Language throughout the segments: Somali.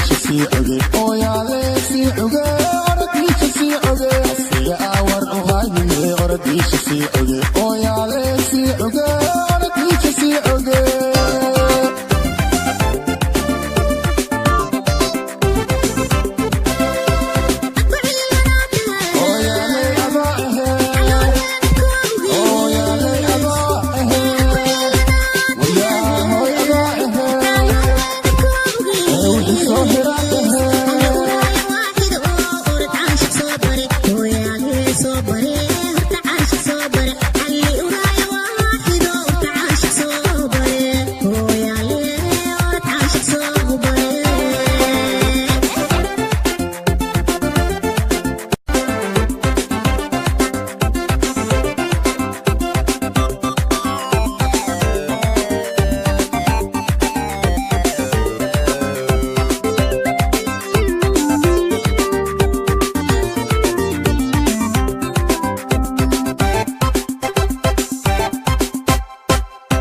Orodiisha sii oge, ooyaale sii oge, orodiisha sii oge, asiga awar u haynine, orodiisha sii oge, ooyaale sii oge, orodiisha sii oge. Ooyaale adaa ahe, ooyaale adaa ahe, wayaahoy adaa ahe, ee wixii soo hira ahe.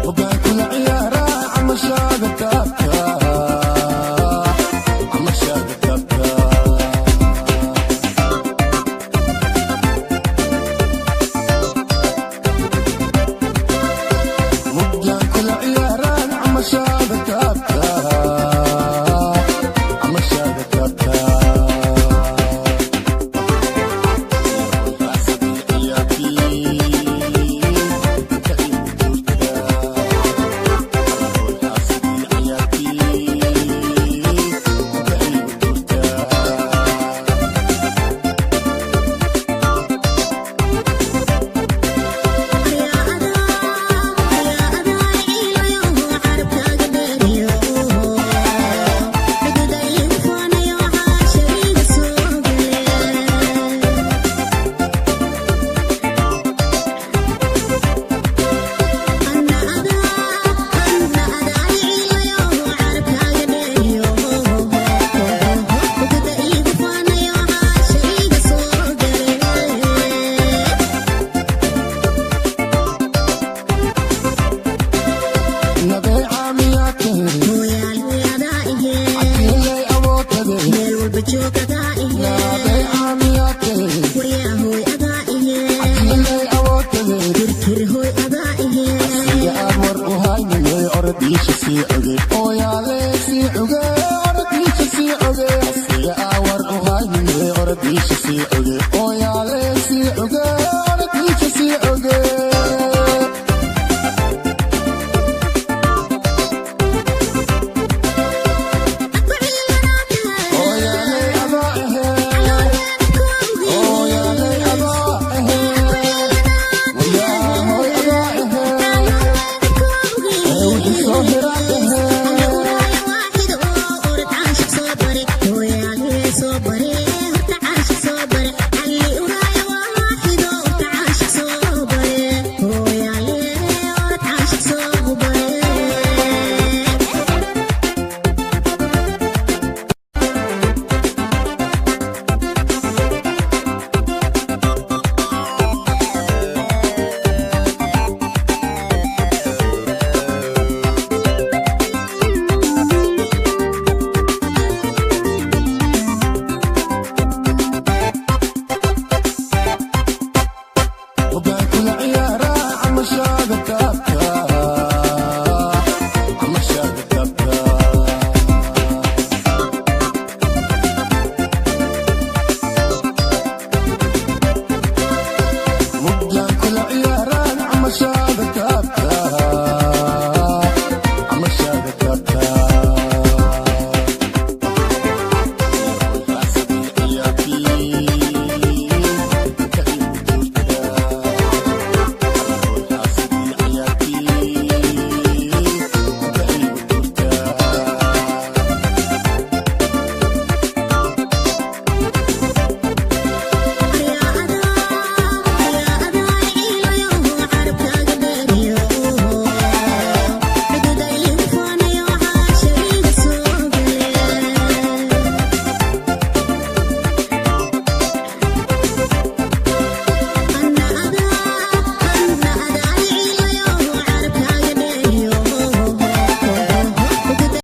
Hoggaan kula ciyaaraa camashaada taabta, camashaada taabta. Hoggaan kula ciyaaraa camashaada taabta, camashaada taabta. Xaasadii ciyaartii ka igu jirta, xaasadii ciyaartii ka igu jirta. Nabay caamiyaatay, cakiilay awoodtade. Nabay caamiyaatay, cakiilay awoodtade. Asiga aan war u haynine, orodiisha sii oge,